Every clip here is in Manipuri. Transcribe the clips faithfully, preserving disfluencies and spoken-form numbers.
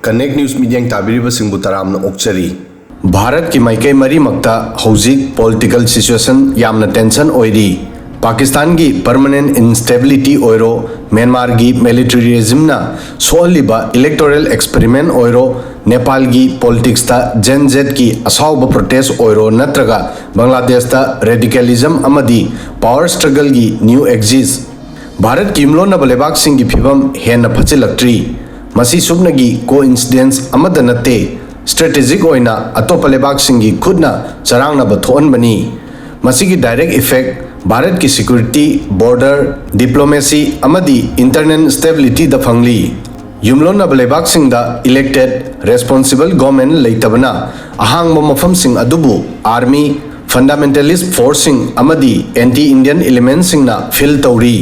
Connect News ꯃꯤꯠꯌꯦꯡ ꯇꯥꯕꯤꯔꯤꯕꯁꯤꯡꯕꯨ ꯇꯔꯥꯝꯅ ꯑꯣꯛꯆꯔꯤ꯫ ꯚꯥꯔꯠꯀꯤ ꯃꯥꯏꯀꯩ ꯃꯔꯤꯃꯛꯇ ꯍꯧꯖꯤꯛ political situation ꯌꯥꯝꯅ tension ꯑꯣꯏꯔꯤ꯫ ꯄꯥꯀꯤꯁꯇꯥꯟꯒꯤ permanent instability ꯑꯣꯏꯔꯣ, ꯃ꯭ꯌꯥꯟꯃꯥꯔꯒꯤ military regimeꯅ ꯁꯣꯛꯍꯜꯂꯤꯕ electoral experiment ꯑꯣꯏꯔꯣ, ꯅꯦꯄꯥꯜꯒꯤ politicsꯇ Gen Zꯀꯤ ꯑꯁꯥꯎꯕ protest ꯑꯣꯏꯔꯣ, ꯅꯠꯇ꯭ꯔꯒ ꯕꯪꯒ꯭ꯂꯥꯗꯦꯁꯇ radicalism ꯑꯃꯗꯤ power struggleꯒꯤ new axis, ꯚꯥꯔꯠꯀꯤ ꯌꯨꯝꯂꯣꯟꯅꯕ ꯂꯩꯕꯥꯛꯁꯤꯡꯒꯤ ꯐꯤꯚꯝ ꯍꯦꯟꯅ ꯐꯠꯆꯤꯜꯂꯛꯇ꯭ꯔꯤ꯫ ꯃꯁꯤ ꯁꯨꯞꯅꯒꯤ coincidence ꯑꯃꯠꯇ ꯅꯠꯇꯦ, strategic ꯑꯣꯏꯅ ꯑꯇꯣꯞꯄ ꯂꯩꯕꯥꯛꯁꯤꯡꯒꯤ ꯈꯨꯠꯅ ꯆꯔꯥꯡꯅꯕ ꯊꯣꯛꯍꯟꯕꯅꯤ꯫ ꯃꯁꯤꯒꯤ direct effect ꯚꯥꯔꯠꯀꯤ security, border, diplomacy ꯑꯃꯗꯤ internal stabilityꯗ ꯐꯪꯂꯤ꯫ ꯌꯨꯝꯂꯣꯟꯅꯕ ꯂꯩꯕꯥꯛꯁꯤꯡꯗ elected, responsible government ꯂꯩꯇꯕꯅ ꯑꯍꯥꯡꯕ ꯃꯐꯝꯁꯤꯡ ꯑꯗꯨꯕꯨ army, fundamentalist forceꯁꯤꯡ ꯑꯃꯗꯤ anti-Indian elementꯁꯤꯡꯅ fill ꯇꯧꯔꯤ꯫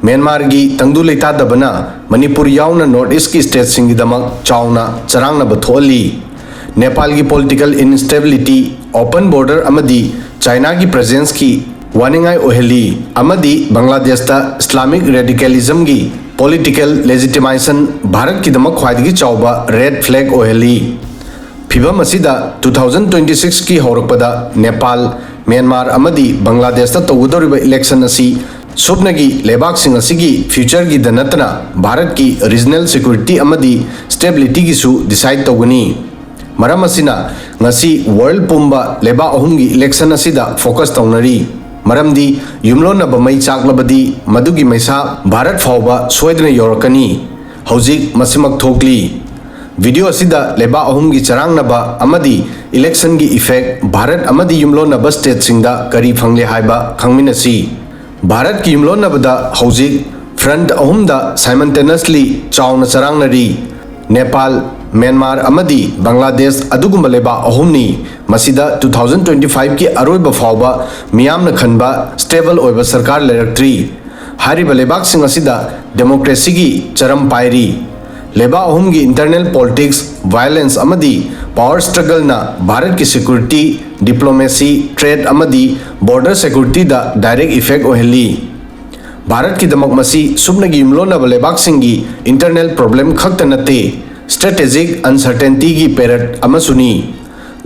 ꯃ꯭ꯌꯥꯟꯃꯥꯔꯒꯤ ꯇꯪꯗꯨ ꯂꯩꯇꯥꯗꯕꯅ ꯃꯅꯤꯄꯨꯔ ꯌꯥꯎꯅ North Eastꯀꯤ stateꯁꯤꯡꯒꯤꯗꯃꯛ ꯆꯥꯎꯅ ꯆꯔꯥꯡꯅꯕ ꯊꯣꯛꯍꯜꯂꯤ꯫ ꯅꯦꯄꯥꯜꯒꯤ political instability, open border ꯑꯃꯗꯤ ꯆꯥꯏꯅꯥꯒꯤ presenceꯀꯤ ꯋꯥꯅꯤꯡꯉꯥꯏ ꯑꯣꯏꯍꯜꯂꯤ ꯑꯃꯗꯤ ꯕꯪꯒ꯭ꯂꯥꯗꯦꯁꯇ Islamic radicalismꯒꯤ political legitimation ꯚꯥꯔꯠꯀꯤꯗꯃꯛ ꯈ꯭ꯋꯥꯏꯗꯒꯤ ꯆꯥꯎꯕ red flag ꯑꯣꯏꯍꯜꯂꯤ꯫ ꯐꯤꯚꯝ ꯑꯁꯤꯗ two thousand twenty sixꯀꯤ ꯍꯧꯔꯛꯄꯗ ꯅꯦꯄꯥꯜ, ꯃ꯭ꯌꯥꯟꯃꯥꯔ ꯑꯃꯗꯤ ꯕꯪꯒ꯭ꯂꯥꯗꯦꯁꯇ ꯇꯧꯒꯗꯧꯔꯤꯕ election ꯑꯁꯤ ꯁꯨꯞꯅꯒꯤ ꯂꯩꯕꯥꯛꯁꯤꯡ ꯑꯁꯤꯒꯤ futureꯒꯤꯗ ꯅꯠꯇꯅ ꯚꯥꯔꯠꯀꯤ regional security ꯑꯃꯗꯤ stabilityꯒꯤꯁꯨ decide ꯇꯧꯒꯅꯤ꯫ ꯃꯔꯝ ꯑꯁꯤꯅ ꯉꯁꯤ world ꯄꯨꯝꯕ ꯂꯩꯕꯥꯛ ꯑꯍꯨꯝꯒꯤ election ꯑꯁꯤꯗ focus ꯇꯧꯅꯔꯤ꯫ ꯃꯔꯝꯗꯤ ꯌꯨꯝꯂꯣꯟꯅꯕ ꯃꯩ ꯆꯥꯛꯂꯕꯗꯤ ꯃꯗꯨꯒꯤ ꯃꯩꯁꯥ ꯚꯥꯔꯠ ꯐꯥꯎꯕ ꯁꯣꯏꯗꯅ ꯌꯧꯔꯛꯀꯅꯤ꯫ ꯍꯧꯖꯤꯛ ꯃꯁꯤꯃꯛ ꯊꯣꯛꯂꯤ꯫ Video ꯑꯁꯤꯗ ꯂꯩꯕꯥꯛ ꯑꯍꯨꯝꯒꯤ ꯆꯔꯥꯡꯅꯕ ꯑꯃꯗꯤ electionꯒꯤ effect ꯚꯥꯔꯠ ꯑꯃꯗꯤ ꯌꯨꯝꯂꯣꯟꯅꯕ stateꯁꯤꯡꯗ ꯀꯔꯤ ꯐꯪꯂꯦ ꯍꯥꯏꯕ ꯈꯪꯃꯤꯟꯅꯁꯤ꯫ ꯚꯥꯔꯠꯀꯤ ꯌꯨꯝꯂꯣꯟꯅꯕꯗ ꯍꯧꯖꯤꯛ front ꯑꯍꯨꯝꯗ simultaneously ꯆꯥꯎꯅ ꯆꯔꯥꯡꯅꯔꯤ꯫ ꯅꯦꯄꯥꯜ, ꯃ꯭ꯌꯥꯟꯃꯥꯔ ꯑꯃꯗꯤ ꯕꯪꯒ꯭ꯂꯥꯗꯦꯁ ꯑꯗꯨꯒꯨꯝꯕ ꯂꯩꯕꯥꯛ ꯑꯍꯨꯝꯅꯤ꯫ ꯃꯁꯤꯗ two thousand twenty fiveꯀꯤ ꯑꯔꯣꯏꯕ ꯐꯥꯎꯕ ꯃꯤꯌꯥꯝꯅ ꯈꯟꯕ stable ꯑꯣꯏꯕ ꯁꯔꯀꯥꯔ ꯂꯩꯔꯛꯇ꯭ꯔꯤ꯫ ꯍꯥꯏꯔꯤꯕ ꯂꯩꯕꯥꯛꯁꯤꯡ ꯑꯁꯤꯗ democracyꯒꯤ ꯆꯔꯝ ꯄꯥꯏꯔꯤ꯫ ꯂꯩꯕꯥꯛ ꯑꯍꯨꯝꯒꯤ internal politics, violence ꯑꯃꯗꯤ power struggleꯅ ꯚꯥꯔꯠꯀꯤ security, diplomacy, trade ꯑꯃꯗꯤ border securityꯗ direct effect ꯑꯣꯏꯍꯜꯂꯤ꯫ ꯚꯥꯔꯠꯀꯤꯗꯃꯛ ꯃꯁꯤ ꯁꯨꯞꯅꯒꯤ ꯌꯨꯝꯂꯣꯟꯅꯕ ꯂꯩꯕꯥꯛꯁꯤꯡꯒꯤ internal problem ꯈꯛꯇ ꯅꯠꯇꯦ, Strategic uncertaintyꯒꯤ period ꯑꯃꯁꯨꯅꯤ꯫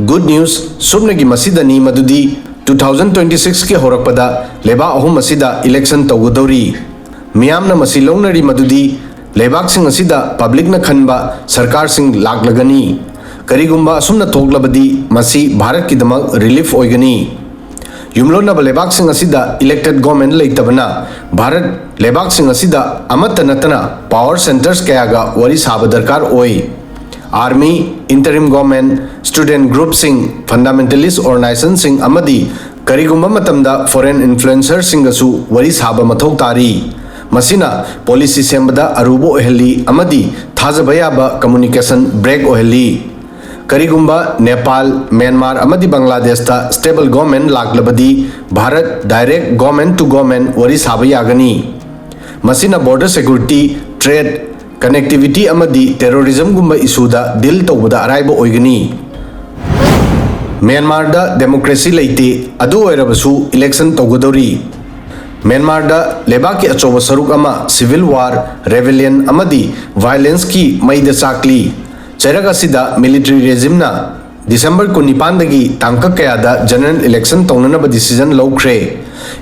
Good news ꯁꯨꯞꯅꯒꯤ ꯃꯁꯤꯗꯅꯤ ꯃꯗꯨꯗꯤ two thousand twenty sixꯀꯤ ꯍꯧꯔꯛꯄꯗ ꯂꯩꯕꯥꯛ ꯑꯍꯨꯝ ꯑꯁꯤꯗ election ꯇꯧꯒꯗꯧꯔꯤ꯫ ꯃꯤꯌꯥꯝꯅ ꯃꯁꯤ ꯂꯧꯅꯔꯤ ꯃꯗꯨꯗꯤ ꯂꯩꯕꯥꯛꯁꯤꯡ ꯑꯁꯤꯗ publicꯅ ꯈꯟꯕ ꯁꯔꯀꯥꯔꯁꯤꯡ ꯂꯥꯛꯂꯒꯅꯤ꯫ ꯀꯔꯤꯒꯨꯝꯕ ꯑꯁꯨꯝꯅ ꯊꯣꯛꯂꯕꯗꯤ ꯃꯁꯤ ꯚꯥꯔꯠꯀꯤꯗꯃꯛ relief ꯑꯣꯏꯒꯅꯤ꯫ ꯌꯨꯝꯂꯣꯟꯅꯕ ꯂꯩꯕꯥꯛꯁꯤꯡ ꯑꯁꯤꯗ elected government ꯂꯩꯇꯕꯅ ꯚꯥꯔꯠ ꯂꯩꯕꯥꯛꯁꯤꯡ ꯑꯁꯤꯗ ꯑꯃꯠꯇ ꯅꯠꯇꯅ power centres ꯀꯌꯥꯒ ꯋꯥꯔꯤ ꯁꯥꯕ ꯗꯔꯀꯥꯔ ꯑꯣꯏ꯫ Army, interim government, student groupꯁꯤꯡ, fundamentalist organisationꯁꯤꯡ ꯑꯃꯗꯤ ꯀꯔꯤꯒꯨꯝꯕ ꯃꯇꯝꯗ foreign influencerꯁꯤꯡꯒꯁꯨ ꯋꯥꯔꯤ ꯁꯥꯕ ꯃꯊꯧ ꯇꯥꯔꯤ꯫ ꯃꯁꯤꯅ policy ꯁꯦꯝꯕꯗ ꯑꯔꯨꯕ ꯑꯣꯏꯍꯜꯂꯤ ꯑꯃꯗꯤ ꯊꯥꯖꯕ ꯌꯥꯕ communication break ꯑꯣꯏꯍꯜꯂꯤ꯫ ꯀꯔꯤꯒꯨꯝꯕ ꯅꯦꯄꯥꯜ, ꯃ꯭ꯌꯥꯟꯃꯥꯔ ꯑꯃꯗꯤ ꯕꯪꯒ꯭ꯂꯥꯗꯦꯁꯇ stable government ꯂꯥꯛꯂꯕꯗꯤ Bharat direct government to government ꯋꯥꯔꯤ ꯁꯥꯕ ꯌꯥꯒꯅꯤ꯫ ꯃꯁꯤꯅ border security, trade, connectivity ꯑꯃꯗꯤ terrorismꯒꯨꯝꯕ issueꯗ deal ꯇꯧꯕꯗ ꯑꯔꯥꯏꯕ ꯑꯣꯏꯒꯅꯤ꯫ ꯃ꯭ꯌꯥꯟꯃꯥꯔꯗ democracy ꯂꯩꯇꯦ, ꯑꯗꯨ ꯑꯣꯏꯔꯕꯁꯨ election ꯇꯧꯒꯗꯧꯔꯤ꯫ ꯃ꯭ꯌꯥꯟꯃꯥꯔꯗ ꯂꯩꯕꯥꯛꯀꯤ ꯑꯆꯧꯕ ꯁꯔꯨꯛ ꯑꯃ civil war, rebellion ꯑꯃꯗꯤ violenceꯀꯤ ꯃꯩꯗ ꯆꯥꯛꯂꯤ꯫ ꯆꯩꯔꯛ ꯑꯁꯤꯗ military regimeꯅ December ꯀꯨꯟꯅꯤꯄꯥꯟꯗꯒꯤ ꯇꯥꯡꯀꯛ ꯀꯌꯥꯗ general election ꯇꯧꯅꯅꯕ decision ꯂꯧꯈ꯭ꯔꯦ꯫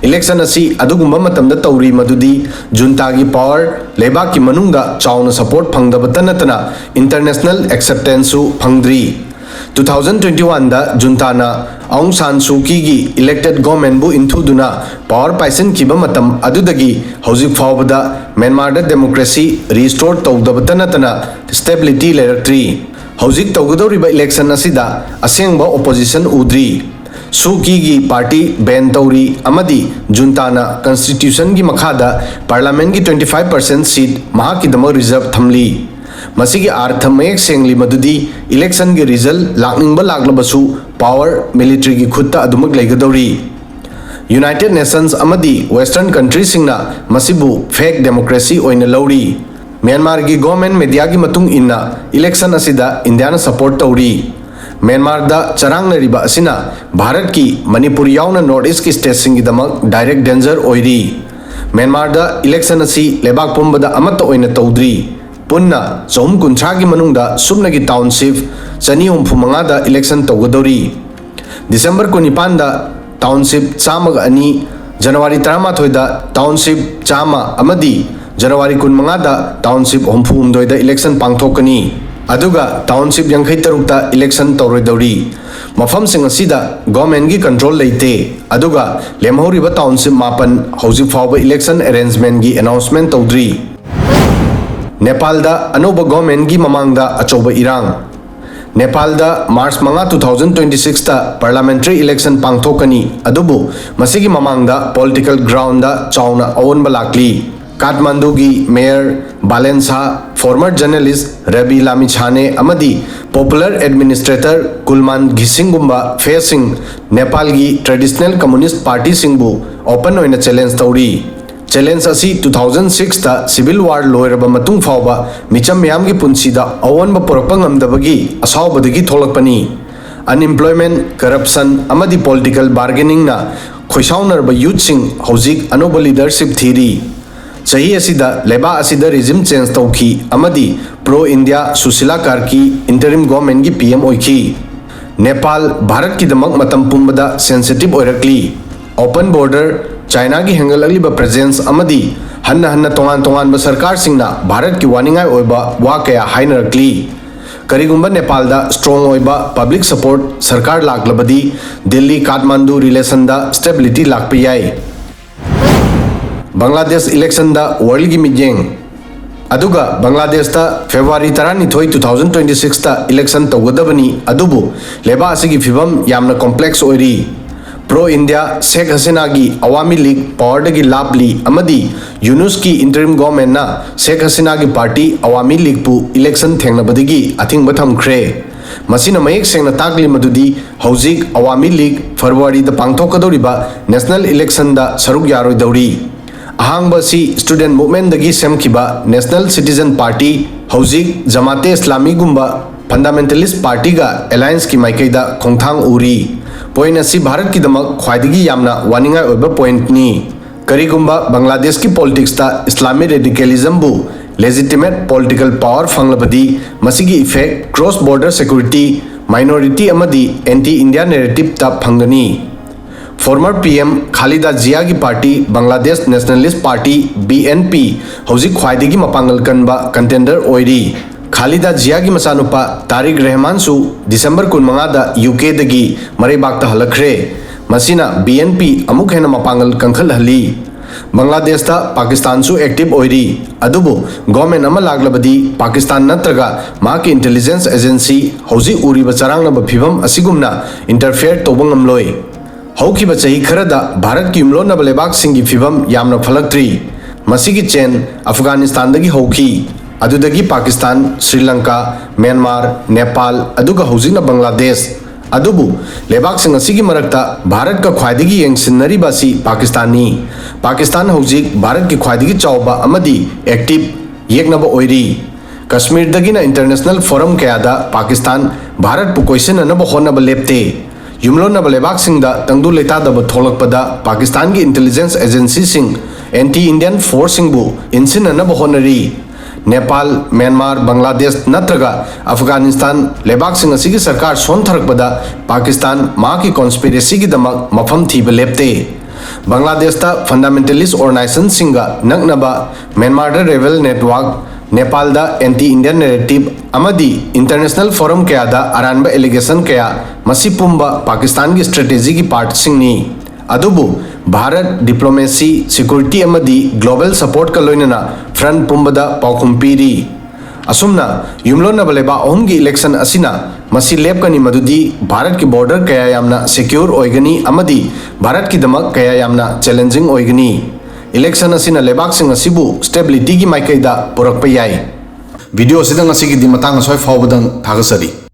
Election ꯑꯁꯤ ꯑꯗꯨꯒꯨꯝꯕ ꯃꯇꯝꯗ ꯇꯧꯔꯤ ꯃꯗꯨꯗꯤ juntagꯤ power ꯂꯩꯕꯥꯛꯀꯤ ꯃꯅꯨꯡꯗ ꯆꯥꯎꯅ support ꯐꯪꯗꯕꯇ ꯅꯠꯇꯅ international acceptanceꯁꯨ ꯐꯪꯗ꯭ꯔꯤ꯫ Two thousand twenty oneꯗ juntana Aung San Suu Kyiꯒꯤ elected governmentꯕꯨ ꯏꯟꯊꯨꯗꯨꯅ power ꯄꯥꯏꯁꯤꯟꯈꯤꯕ ꯃꯇꯝ ꯑꯗꯨꯗꯒꯤ ꯍꯧꯖꯤꯛ ꯐꯥꯎꯕꯗ ꯃ꯭ꯌꯥꯟꯃꯥꯔꯗ democracy restore ꯇꯧꯗꯕꯇ ꯅꯠꯇꯅ stability ꯂꯩꯔꯛꯇ꯭ꯔꯤ꯫ ꯍꯧꯖꯤꯛ ꯇꯧꯒꯗꯧꯔꯤꯕ election ꯑꯁꯤꯗ ꯑꯁꯦꯡꯕ opposition ꯎꯗ꯭ꯔꯤ꯫ ꯁꯨ ꯀꯤꯒꯤ party ban ꯇꯧꯔꯤ ꯑꯃꯗꯤ juntana constitutionꯒꯤ ꯃꯈꯥꯗ parliamentꯀꯤ twenty five percent seat ꯃꯍꯥꯛꯀꯤꯗꯃꯛ reserve ꯊꯝꯂꯤ꯫ ꯃꯁꯤꯒꯤ ꯑꯥꯔꯊ ꯃꯌꯦꯛ ꯁꯦꯡꯂꯤ ꯃꯗꯨꯗꯤ electionꯒꯤ result ꯂꯥꯛꯅꯤꯡꯕ ꯂꯥꯛꯂꯕꯁꯨ power militaryꯒꯤ ꯈꯨꯠꯇ ꯑꯗꯨꯃꯛ ꯂꯩꯒꯗꯧꯔꯤ꯫ United Nations ꯑꯃꯗꯤ Western countryꯁꯤꯡꯅ ꯃꯁꯤꯕꯨ fake democracy ꯑꯣꯏꯅ ꯂꯧꯔꯤ꯫ ꯃ꯭ꯌꯥꯟꯃꯥꯔꯒꯤ government mediaꯒꯤ ꯃꯇꯨꯡ ꯏꯟꯅ election ꯑꯁꯤꯗ ꯏꯟꯗꯤꯌꯥꯅ support ꯇꯧꯔꯤ꯫ ꯃ꯭ꯌꯥꯟꯃꯥꯔꯗ ꯆꯔꯥꯡꯅꯔꯤꯕ ꯑꯁꯤꯅ ꯚꯥꯔꯠꯀꯤ ꯃꯅꯤꯄꯨꯔ ꯌꯥꯎꯅ North Eastꯀꯤ stateꯁꯤꯡꯒꯤꯗꯃꯛ direct danger ꯑꯣꯏꯔꯤ꯫ ꯃ꯭ꯌꯥꯟꯃꯥꯔꯗ election ꯑꯁꯤ ꯂꯩꯕꯥꯛ ꯄꯨꯝꯕꯗ ꯑꯃꯠꯇ ꯑꯣꯏꯅ ꯇꯧꯗ꯭ꯔꯤ꯫ ꯄꯨꯟꯅ ꯆꯍꯨꯝ ꯀꯨꯟꯊ꯭ꯔꯥꯒꯤ ꯃꯅꯨꯡꯗ ꯁꯨꯞꯅꯒꯤ ꯇꯥꯎꯟꯁꯤꯞ ꯆꯅꯤ ꯍꯨꯝꯐꯨ ꯃꯉꯥꯗ ꯏꯂꯦꯛꯁꯟ ꯇꯧꯒꯗꯧꯔꯤ꯫ ꯗꯤꯁꯦꯝꯕꯔ ꯀꯨꯟꯅꯤꯄꯥꯟꯗ ꯇꯥꯎꯟꯁꯤꯞ ꯆꯥꯝꯃꯒ ꯑꯅꯤ, ꯖꯅꯋꯥꯔꯤ ꯇꯔꯥꯃꯥꯊꯣꯏꯗ ꯇꯥꯎꯟꯁꯤꯞ ꯆꯥꯝꯃ ꯑꯃꯗꯤ ꯖꯅꯋꯥꯔꯤ ꯀꯨꯟꯃꯉꯥꯗ ꯇꯥꯎꯟꯁꯤꯞ ꯍꯨꯝꯐꯨꯍꯨꯝꯗꯣꯏꯗ ꯏꯂꯦꯛꯁꯟ ꯄꯥꯡꯊꯣꯛꯀꯅꯤ꯫ ꯑꯗꯨꯒ ꯇꯥꯎꯟꯁꯤꯞ ꯌꯥꯡꯈꯩ ꯇꯔꯨꯛꯇ ꯏꯂꯦꯛꯁꯟ ꯇꯧꯔꯣꯏꯗꯧꯔꯤ꯫ ꯃꯐꯝꯁꯤꯡ ꯑꯁꯤꯗ ꯒꯣꯔꯃꯦꯟꯒꯤ ꯀꯟꯇ꯭ꯔꯣꯜ ꯂꯩꯇꯦ꯫ ꯑꯗꯨꯒ ꯂꯦꯝꯍꯧꯔꯤꯕ ꯇꯥꯎꯟꯁꯤꯞ ꯃꯥꯄꯟ ꯍꯧꯖꯤꯛ ꯐꯥꯎꯕ ꯏꯂꯦꯛꯁꯟ ꯑꯦꯔꯦꯟꯖꯃꯦꯟꯒꯤ ꯑꯦꯅꯥꯎꯟꯁꯃꯦꯟ ꯇꯧꯗ꯭ꯔꯤ꯫ ꯅꯦꯄꯥꯜꯗ ꯑꯅꯧꯕ ꯒꯣꯔꯃꯦꯟꯒꯤ ꯃꯃꯥꯡꯗ ꯑꯆꯧꯕ ꯏꯔꯥꯡ꯫ ꯅꯦꯄꯥꯜꯗ ꯃꯥꯔꯆ ꯃꯉꯥ, two thousand twenty sixꯇ ꯄꯥꯔꯂꯥꯃꯦꯟꯇꯔꯤ ꯏꯂꯦꯛꯁꯟ ꯄꯥꯡꯊꯣꯛꯀꯅꯤ꯫ ꯑꯗꯨꯕꯨ ꯃꯁꯤꯒꯤ ꯃꯃꯥꯡꯗ ꯄꯣꯂꯤꯇꯤꯀꯦꯜ ꯒ꯭ꯔꯥꯎꯟꯗ ꯆꯥꯎꯅ ꯑꯑꯣꯟꯕ ꯂꯥꯛꯂꯤ꯫ ꯀꯥꯊꯃꯥꯟꯗꯨꯒꯤ ꯃꯦꯌꯔ ꯕꯥꯂꯦꯟ ꯁꯥ, ꯐꯣꯔꯃꯔ ꯖꯔꯅꯦꯂꯤꯁ ꯔꯕꯤ ꯂꯥꯃꯤꯁꯥꯅꯦ ꯑꯃꯗꯤ ꯄꯣꯄꯨꯂꯔ ꯑꯦꯗꯃꯤꯅꯤꯁꯇ꯭ꯔꯦꯇꯔ ꯀꯨꯜꯃꯥꯟ ꯘꯤꯁꯤꯡꯒꯨꯝꯕ ꯐꯦꯁꯁꯤꯡ ꯅꯦꯄꯥꯜꯒꯤ ꯇ꯭ꯔꯦꯗꯤꯁꯅꯦꯜ ꯀꯝꯃꯨꯅꯤꯁ꯭ꯠ ꯄꯥꯔꯇꯤꯁꯤꯡꯕꯨ ꯑꯣꯄꯟ ꯑꯣꯏꯅ ꯆꯦꯂꯦꯟꯖ ꯇꯧꯔꯤ꯫ ꯆꯦꯂꯦꯟꯖ ꯑꯁꯤ two thousand sixꯇ ꯁꯤꯚꯤꯜ ꯋꯥꯔ ꯂꯣꯏꯔꯕ ꯃꯇꯨꯡ ꯐꯥꯎꯕ ꯃꯤꯆꯝ ꯃꯤꯌꯥꯝꯒꯤ ꯄꯨꯟꯁꯤꯗ ꯑꯑꯣꯟꯕ ꯄꯨꯔꯛꯄ ꯉꯝꯗꯕꯒꯤ ꯑꯁꯥꯎꯕꯗꯒꯤ ꯊꯣꯛꯂꯛꯄꯅꯤ꯫ ꯑꯟꯏꯝꯄ꯭ꯂꯣꯏꯃꯦꯟꯠ, ꯀꯔꯞꯁꯟ ꯑꯃꯗꯤ ꯄꯣꯂꯤꯇꯤꯀꯦꯜ ꯕꯥꯔꯒꯦꯅꯤꯡꯅ ꯈꯣꯏꯁꯥꯎꯅꯔꯕ ꯌꯨꯊꯁꯤꯡ ꯍꯧꯖꯤꯛ ꯑꯅꯧꯕ ꯂꯤꯗꯔꯁꯤꯞ ꯊꯤꯔꯤ꯫ ꯆꯍꯤ ꯑꯁꯤꯗ ꯂꯩꯕꯥꯛ ꯑꯁꯤꯗ ꯔꯤꯖꯤꯝ ꯆꯦꯟꯖ ꯇꯧꯈꯤ ꯑꯃꯗꯤ ꯄ꯭ꯔꯣ ꯏꯟꯗꯤꯌꯥ ꯁꯨꯁꯤꯂꯥ ꯀꯥꯔꯀꯤ ꯏꯟꯇꯔꯤꯝ ꯒꯣꯔꯃꯦꯟꯒꯤ ꯄꯤ ꯑꯦꯝ ꯑꯣꯏꯈꯤ꯫ ꯅꯦꯄꯥꯜ ꯚꯥꯔꯠꯀꯤꯗꯃꯛ ꯃꯇꯝ ꯄꯨꯝꯕꯗ ꯁꯦꯟꯁꯤꯇꯤꯚ ꯑꯣꯏꯔꯛꯂꯤ꯫ ꯑꯣꯄꯟ ꯕꯣꯔꯗꯔ, ꯆꯥꯏꯅꯥꯒꯤ ꯍꯦꯟꯒꯠꯂꯛꯂꯤꯕ ꯄ꯭ꯔꯦꯖꯦꯟꯁ ꯑꯃꯗꯤ ꯍꯟꯅ ꯍꯟꯅ ꯇꯣꯉꯥꯟ ꯇꯣꯉꯥꯟꯕ ꯁꯔꯀꯥꯔꯁꯤꯡꯅ ꯚꯥꯔꯠꯀꯤ ꯋꯥꯅꯤꯡꯉꯥꯏ ꯑꯣꯏꯕ ꯋꯥ ꯀꯌꯥ ꯍꯥꯏꯅꯔꯛꯂꯤ꯫ ꯀꯔꯤꯒꯨꯝꯕ ꯅꯦꯄꯥꯜꯗ ꯁ꯭ꯇꯔꯣꯡ ꯑꯣꯏꯕ ꯄꯕ꯭ꯂꯤꯛ ꯁꯄꯣꯔꯠ ꯁꯔꯀꯥꯔ ꯂꯥꯛꯂꯕꯗꯤ ꯗꯤꯜꯂꯤ ꯀꯥꯊꯃꯥꯟꯗꯨ ꯔꯤꯂꯦꯁꯟꯗ ꯁ꯭ꯇꯦꯕꯤꯂꯤꯇꯤ ꯂꯥꯛꯄ ꯌꯥꯏ꯫ ꯕꯪꯒ꯭ꯂꯥꯗꯦꯁ ꯏꯂꯦꯛꯁꯟꯗ ꯋꯥꯔꯜꯒꯤ ꯃꯤꯠꯌꯦꯡ꯫ ꯑꯗꯨꯒ ꯕꯪꯒ꯭ꯂꯥꯗꯦꯁꯇ ꯐꯦꯕ꯭ꯔꯨꯋꯥꯔꯤ ꯇꯔꯥꯅꯤꯊꯣꯏ, two thousand twenty sixꯇ ꯏꯂꯦꯛꯁꯟ ꯇꯧꯒꯗꯕꯅꯤ꯫ ꯑꯗꯨꯕꯨ ꯂꯩꯕꯥꯛ ꯑꯁꯤꯒꯤ ꯐꯤꯕꯝ ꯌꯥꯝꯅ ꯀꯣꯝꯄ꯭ꯂꯦꯛꯁ ꯑꯣꯏꯔꯤ꯫ ꯄ꯭ꯔꯣ ꯏꯟꯗꯤꯌꯥ ꯁꯦꯈ ꯍꯁꯤꯅꯥꯒꯤ ꯑꯋꯥꯃꯤ ꯂꯤꯒ ꯄꯥꯋꯔꯗꯒꯤ ꯂꯥꯞꯂꯤ ꯑꯃꯗꯤ ꯌꯨꯅꯨꯁꯀꯤ ꯏꯟꯇꯔꯤꯝ ꯒꯣꯔꯃꯦꯟꯅ ꯁꯦꯈ ꯍꯁꯤꯅꯥꯒꯤ ꯄꯥꯔꯇꯤ ꯑꯋꯥꯃꯤ ꯂꯤꯒꯄꯨ ꯏꯂꯦꯛꯁꯟ ꯊꯦꯡꯅꯕꯗꯒꯤ ꯑꯊꯤꯡꯕ ꯊꯝꯈ꯭ꯔꯦ꯫ ꯃꯁꯤꯅ ꯃꯌꯦꯛ ꯁꯦꯡꯅ ꯇꯥꯛꯂꯤ ꯃꯗꯨꯗꯤ ꯍꯧꯖꯤꯛ ꯑꯋꯥꯃꯤ ꯂꯤꯒ ꯐꯦꯕ꯭ꯔꯨꯋꯥꯔꯤꯗ ꯄꯥꯡꯊꯣꯛꯀꯗꯧꯔꯤꯕ ꯅꯦꯁꯅꯦꯜ ꯏꯂꯦꯛꯁꯟꯗ ꯁꯔꯨꯛ ꯌꯥꯔꯣꯏꯗꯧꯔꯤ꯫ ꯑꯍꯥꯡꯕ ꯑꯁꯤ ꯁ꯭ꯇꯨꯗꯦꯟꯠ ꯃꯨꯚꯃꯦꯟꯠꯗꯒꯤ ꯁꯦꯝꯈꯤꯕ ꯅꯦꯁꯅꯦꯜ ꯁꯤꯇꯤꯖꯟ ꯄꯥꯔꯇꯤ, ꯍꯧꯖꯤꯛ ꯖꯃꯥꯇꯦ ꯏꯁꯂꯥꯃꯤꯒꯨꯝꯕ ꯐꯟꯗꯥꯃꯦꯟꯇꯦꯂꯤꯁ꯭ꯠ ꯄꯥꯔꯇꯤꯒ ꯑꯦꯂꯥꯏꯟꯁꯀꯤ ꯃꯥꯏꯀꯩꯗ ꯈꯣꯡꯊꯥꯡ ꯎꯔꯤ꯫ ꯄꯣꯏꯟꯠ ꯑꯁꯤ ꯚꯥꯔꯠꯀꯤꯗꯃꯛ ꯈ꯭ꯋꯥꯏꯗꯒꯤ ꯌꯥꯝꯅ ꯋꯥꯅꯤꯡꯉꯥꯏ ꯑꯣꯏꯕ ꯄꯣꯏꯟꯠꯅꯤ꯫ ꯀꯔꯤꯒꯨꯝꯕ ꯕꯪꯒ꯭ꯂꯥꯗꯦꯁꯀꯤ ꯄꯣꯂꯤꯇꯤꯛꯁꯇ ꯏꯁꯂꯥꯃꯤꯛ ꯔꯦꯗꯤꯀꯦꯂꯤꯖꯝꯕꯨ Legitimate political power ꯐꯪꯂꯕꯗꯤ ꯃꯁꯤꯒꯤ effect cross border security, minority ꯑꯃꯗꯤ anti India narrative ꯇ ꯐꯪꯒꯅꯤ꯫ Former P M Khaleda Zia ꯒꯤ party Bangladesh Nationalist Party, B N P, ꯍꯧꯖꯤꯛ ꯈ꯭ꯋꯥꯏꯗꯒꯤ ꯃꯄꯥꯡꯒꯜ ꯀꯟꯕ contender ꯑꯣꯏꯔꯤ꯫ ꯈꯥꯂꯤꯗꯥ ꯖꯤꯌꯥꯒꯤ ꯃꯆꯥꯅꯨꯄꯥ ꯇꯥꯔꯤꯛ ꯔꯦꯍꯃꯥꯟꯁꯨ ꯗꯤꯁꯦꯝꯕꯔ ꯀꯨꯟꯃꯉꯥꯗ ꯌꯨ ꯀꯦꯗꯒꯤ ꯃꯔꯩꯕꯥꯛꯇ ꯍꯜꯂꯛꯈ꯭ꯔꯦ꯫ ꯃꯁꯤꯅ B N P ꯑꯃꯨꯛ ꯍꯦꯟꯅ ꯃꯄꯥꯡꯒꯜ ꯀꯟꯈꯠꯍꯜꯂꯤ꯫ ꯕꯪꯒ꯭ꯂꯥꯗꯦꯁꯇ ꯄꯥꯀꯤꯁꯇꯥꯟꯁꯨ active ꯑꯣꯏꯔꯤ, ꯑꯗꯨꯕꯨ government ꯑꯃ ꯂꯥꯛꯂꯕꯗꯤ ꯄꯥꯀꯤꯁꯇꯥꯟ ꯅꯠꯇ꯭ꯔꯒ ꯃꯍꯥꯛꯀꯤ intelligence agency ꯍꯧꯖꯤꯛ ꯎꯔꯤꯕ ꯆꯔꯥꯡꯅꯕ ꯐꯤꯚꯝ ꯑꯁꯤꯒꯨꯝꯅ interfere ꯇꯧꯕ ꯉꯝꯂꯣꯏ꯫ ꯍꯧꯈꯤꯕ ꯆꯍꯤ ꯈꯔꯗ ꯚꯥꯔꯠꯀꯤ ꯌꯨꯝꯂꯣꯟꯅꯕ ꯂꯩꯕꯥꯛꯁꯤꯡꯒꯤ ꯐꯤꯚꯝ ꯌꯥꯝꯅ ꯐꯠꯂꯛꯇ꯭ꯔꯤ꯫ ꯃꯁꯤꯒꯤ chain ꯑꯐꯒꯥꯅꯤꯁꯇꯥꯟꯗꯒꯤ ꯍꯧꯈꯤ, ꯑꯗꯨꯗꯒꯤ ꯄꯥꯀꯤꯁꯇꯥꯟ, ꯁ꯭ꯔꯤ ꯂꯪꯀꯥ, ꯃ꯭ꯌꯥꯟꯃꯥꯔ, ꯅꯦꯄꯥꯜ, ꯑꯗꯨꯒ ꯍꯧꯖꯤꯛꯅ ꯕꯪꯒ꯭ꯂꯥꯗꯦꯁ꯫ ꯑꯗꯨꯕꯨ ꯂꯩꯕꯥꯛꯁꯤꯡ ꯑꯁꯤꯒꯤ ꯃꯔꯛꯇ ꯚꯥꯔꯠꯀ ꯈ꯭ꯋꯥꯏꯗꯒꯤ ꯌꯦꯡꯁꯤꯟꯅꯔꯤꯕ ꯑꯁꯤ ꯄꯥꯀꯤꯁꯇꯥꯟꯅꯤ꯫ ꯄꯥꯀꯤꯁꯇꯥꯟ ꯍꯧꯖꯤꯛ ꯚꯥꯔꯠꯀꯤ ꯈ꯭ꯋꯥꯏꯗꯒꯤ ꯆꯥꯎꯕ ꯑꯃꯗꯤ active ꯌꯦꯛꯅꯕ ꯑꯣꯏꯔꯤ꯫ ꯀꯁꯃꯤꯔꯗꯒꯤꯅ international forum ꯀꯌꯥꯗ ꯄꯥꯀꯤꯁꯇꯥꯟ ꯚꯥꯔꯠꯄꯨ ꯀꯣꯏꯁꯤꯟꯅꯅꯕ ꯍꯣꯠꯅꯕ ꯂꯦꯞꯇꯦ꯫ ꯌꯨꯝꯂꯣꯟꯅꯕ ꯂꯩꯕꯥꯛꯁꯤꯡꯗ ꯇꯪꯗꯨ ꯂꯩꯇꯥꯗꯕ ꯊꯣꯛꯂꯛꯄꯗ ꯄꯥꯀꯤꯁꯇꯥꯟꯒꯤ intelligence agencyꯁꯤꯡ anti Indian forceꯁꯤꯡꯕꯨ ꯏꯟꯁꯤꯟꯅꯅꯕ ꯍꯣꯠꯅꯔꯤ꯫ ꯅꯦꯄꯥꯜ, ꯃ꯭ꯌꯥꯟꯃꯥꯔ, ꯕꯪꯒ꯭ꯂꯥꯗꯦꯁ ꯅꯠꯇ꯭ꯔꯒ ꯑꯐꯒꯥꯅꯤꯁꯇꯥꯟ ꯂꯩꯕꯥꯛꯁꯤꯡ ꯑꯁꯤꯒꯤ ꯁꯔꯀꯥꯔ ꯁꯣꯟꯊꯔꯛꯄꯗ ꯄꯥꯀꯤꯁꯇꯥꯟ ꯃꯍꯥꯛꯀꯤ conspiracyꯒꯤꯗꯃꯛ ꯃꯐꯝ ꯊꯤꯕ ꯂꯦꯞꯇꯦ꯫ ꯕꯪꯒ꯭ꯂꯥꯗꯦꯁꯇ fundamentalist organizationꯁꯤꯡꯒ ꯅꯛꯅꯕ ꯃ꯭ꯌꯥꯟꯃꯥꯔꯗ rebel network, ꯅꯦꯄꯥꯜꯗ anti Indian narrative ꯑꯃꯗꯤ international forum ꯀꯌꯥꯗ ꯑꯔꯥꯟꯕ allegation ꯀꯌꯥ, ꯃꯁꯤ ꯄꯨꯝꯕ ꯄꯥꯀꯤꯁꯇꯥꯟꯒꯤ strategyꯒꯤ partꯁꯤꯡꯅꯤ꯫ ꯑꯗꯨꯕꯨ ꯚꯥꯔꯠ diplomacy, security ꯑꯃꯗꯤ global supportꯀ ꯂꯣꯏꯅꯅ front ꯄꯨꯝꯕꯗ ꯄꯥꯎꯈꯨꯝ ꯄꯤꯔꯤ꯫ ꯑꯁꯨꯝꯅ ꯌꯨꯝꯂꯣꯟꯅꯕ ꯂꯩꯕꯥꯛ ꯑꯍꯨꯝꯒꯤ election ꯑꯁꯤꯅ ꯃꯁꯤ ꯂꯦꯞꯀꯅꯤ ꯃꯗꯨꯗꯤ ꯚꯥꯔꯠꯀꯤ border ꯀꯌꯥ ꯌꯥꯝꯅ secure ꯑꯣꯏꯒꯅꯤ ꯑꯃꯗꯤ ꯚꯥꯔꯠꯀꯤꯗꯃꯛ ꯀꯌꯥ ꯌꯥꯝꯅ challenging ꯑꯣꯏꯒꯅꯤ꯫ Election ꯑꯁꯤꯅ ꯂꯩꯕꯥꯛꯁꯤꯡ ꯑꯁꯤꯕꯨ stabilityꯒꯤ ꯃꯥꯏꯀꯩꯗ ꯄꯨꯔꯛꯄ ꯌꯥꯏ꯫ Video ꯑꯁꯤꯗ ꯉꯁꯤꯒꯤꯗꯤ ꯃꯇꯥꯡ ꯑꯁ꯭ꯋꯥꯏ ꯐꯥꯎꯕꯗꯪ ꯊꯥꯒꯠꯆꯔꯤ꯫